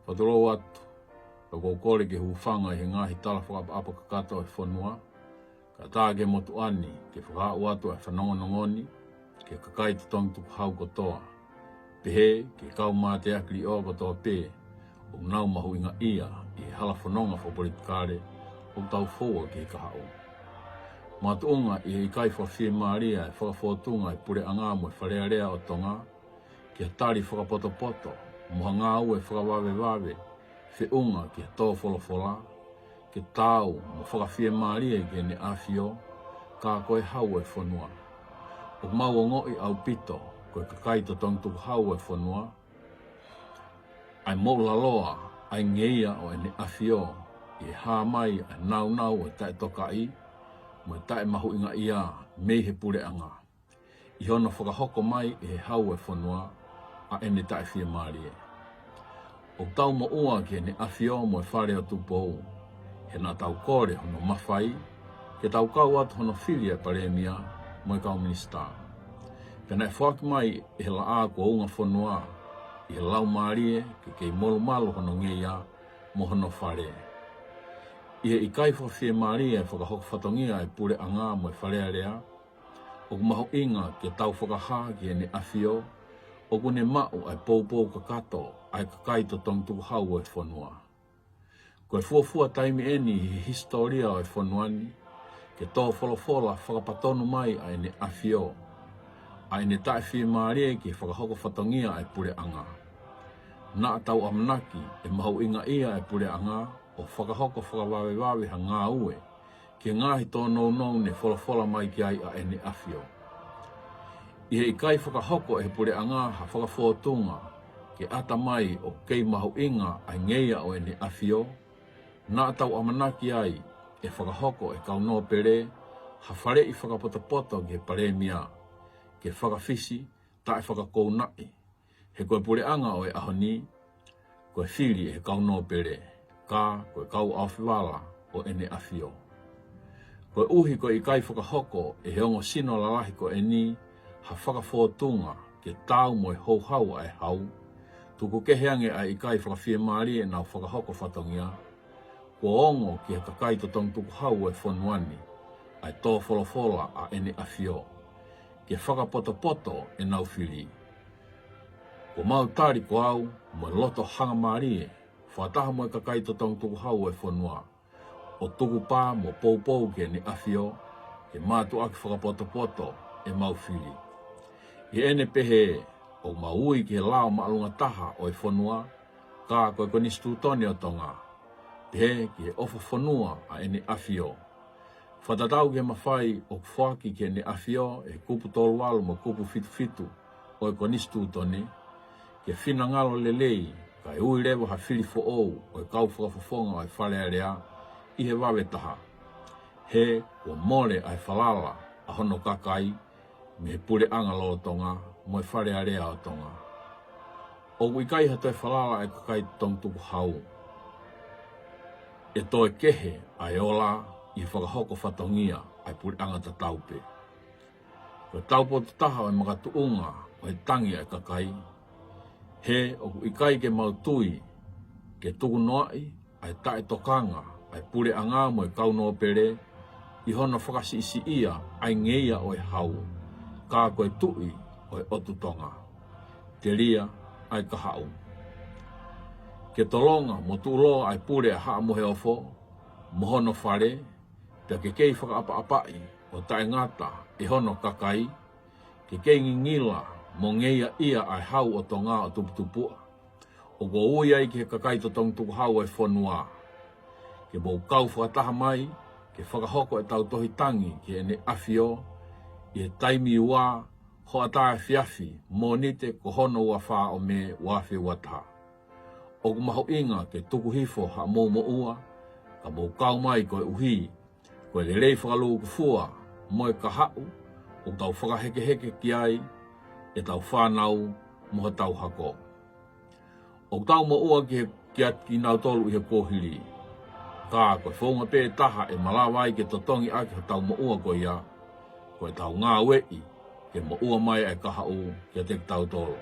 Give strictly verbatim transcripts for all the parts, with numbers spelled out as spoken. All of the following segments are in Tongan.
Fakatulou atu, ʻoku ou kole ke hūfanga ʻi he ngaahi tala fakaʻapaʻapa kakato ʻo e fonua, kae ʻatā ki he motuʻa ni ke fakaaʻu atu ʻa e fanongonongo ni ki he kakai totongi tukuhau kotoa, pehē ki he kau mateaki liʻoa kotoa pē ʻoku nau mahuʻingaʻia ʻi he hala fononga fakapolitikale ʻoku tau foua ki he kahaʻu. Makatuʻunga ʻi he ʻikai fakafiemālie ʻa e fakafōtunga ʻa e Puleʻanga mo e Fale Alea ʻo Tonga ki ha tali fakapotopoto mo ha ngāue fakavavevave feʻunga ki he tō folofola, ke taau mo fakafiemālie ki Heʻene ʻAfio, ka ko e hau ʻo e fonua. ʻOku mau ongoʻi ʻaupito ko e kakai totongi tukuhau ʻo e fonua, ʻa e moʻulaloa ʻa e ngeia ʻo ʻEne ʻAfio ʻi he hā mai ʻa e nāunau ʻo e taʻetokaʻi mo e taʻemahuʻingaʻia mei he Puleʻanga, ʻi hono fakahoko mai ʻe he hau ʻo e fonua ʻa ʻene taʻefiemālie. ʻOku tau moʻua ki Heʻene ʻAfio mo e Fale ʻo Tupou, he naʻa tau kole hono mafai ke tau kau atu hono fili ʻa e Palēmia mo e kau minisitā. Pea naʻe foaki mai ʻe he laʻā kuo ungafonua ʻi he laumālie ke kei molumalu hono ngeia mo hono fale. ʻI he ʻikai fakafiemālie ʻa e fakahoko fatongia ʻa e Puleʻanga mo e Fale Alea, ʻoku mahuʻinga ke tau fakahā ki Heʻene ʻAfio ʻoku ne maʻu ʻa e poupou kakato ʻa e kakai totongi tukuhau ʻo e fonua. Ko e fuofua taimi ʻeni ʻi he hisitōlia ʻo e fonua ni ke tō folofola fakapatonu mai ʻa ʻEne ʻAfio ʻa ʻene taʻefiemālie ki he fakahoko fatongia ʻa e Puleʻanga. Naʻa tau ʻamanaki ʻe mahuʻingaʻia ʻa e Puleʻanga ʻo fakahoko fakavavevave ha ngāue ki he ngaahi tōnounou ne folofola mai ki ai ʻa ʻEne ʻAfio. ʻI he ʻikai fakahoko ʻe he Puleʻanga ha fakafōtunga ke ʻata mai ʻoku kei mahuʻinga ʻa e ngeia ʻo ʻEne ʻAfio, naʻa tau ʻamanaki ai ʻe fakahoko ʻe he kau nōpele ha faleʻi fakapotopoto ki he Palēmia ke fakafisi taʻefakakounaʻi, he ko e Puleʻanga ʻo e ʻaho ni ko e fili ʻe he kau nōpele, ka ko e kau ʻaofivala ʻo ʻEne ʻAfio. Koeʻuhi ko e ʻikai fakahoko ʻe he ongo sino lalahi ko ʻeni ha fakafōtunga ke taau mo e houhau ʻa e hau, tuku kehe ange ʻa e ʻikai fakafiemālie ʻenau fakahoko fatongia, kuo ongo ki he kakai totongi tukuhau ʻo e fonua ni ʻa e tō folofola ʻa ʻEne ʻAfio ke fakapotopoto ʻenau fili. Kuo mau tali ko au mo e loto hangamālie fakataha mo e kakai totongi tukuhau ʻo e fonua ʻo tukupā mo poupou ki Heʻene ʻAfio ke mātuʻaki fakapotopoto ʻemau fili. ʻI heʻene pehē, ʻoku mau ui ki he lao māʻolunga taha ʻo e fonua, ka ko e Konisitūtone ʻo Tonga, pehē ki he ʻofa fonua ʻa ʻEne ʻAfio. Fakatatau ki he mafai ʻoku foaki ki Heʻene ʻAfio ʻe he kupu tolu valu mo e kupu fitu fitu ʻo e Konisitūtone, ke finangalo lelei kae ui leva ha fili foʻou ʻo e kau fakafofonga ʻo e Fale Alea ʻi he vave taha, he kuo mole ʻa e falala ʻa hono kakai mei he Puleʻanga lolotonga mo e Fale Alea ʻo Tonga. ʻOku ʻikai ha toe falala ʻa e kakai totongi tukuhau ʻe toe kehe ʻa e ola ʻi he fakahoko fatongia ʻa e Puleʻanga tatau pē. Ko e taupotu taha ʻo e makatuʻunga ʻo e tangi ʻa e kakai, he ʻoku ʻikai ke mau tui ke tukunoaʻi ʻa e taʻetokanga ʻa e Puleʻanga mo e kau nōpele ʻi hono fakasiʻisiʻia ʻa e ngeia ʻo e hau, ka ko e Tuʻi ʻo e ʻOtu Tonga, telia ʻa e kahaʻu. Ke tolonga mo tuʻuloa ʻa e pule ʻa Haʻa Moheofo mo hono fale, pea ke kei fakaʻapaʻapaʻi ʻo taʻengata ʻe hono kakai, ke kei ngingila mo ngeiaʻia ʻa e hau ʻo Tonga ʻo tuputupuʻa. ʻOku ou ui ai ki he kakai totongi tukuhau ʻo e fonua ke mou kau fakataha mai ke fakahoko ʻetau tohi tangi ki Heʻene ʻAfio ʻi he taimi ua hoʻatā efiafi Mōnite ko hono ua fā ʻo Mē ua afe ua taha. ʻOku mahuʻinga ke tuku hifo haʻamou moʻua ka mou kau mai, koeʻuhi ko e lelei fakalūkufua mo e kahaʻu ʻoku tau fakahekeheke ki ai ʻetau fānau mo hotau hako. ʻOku tau moʻua ki he, kiate kinautolu ʻi he kuohili, ka ko e founga pē ʻe taha ʻe malava ai ke totongi ʻaki hotau moʻua ko ia, ko ʻetau ngāueʻi ke moʻua mai ʻa e kahaʻu kiate kitautolu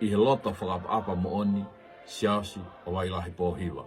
ʻi he loto fakaʻapaʻapa moʻoni, Siaosi ʻo Vailahi Pōhiva.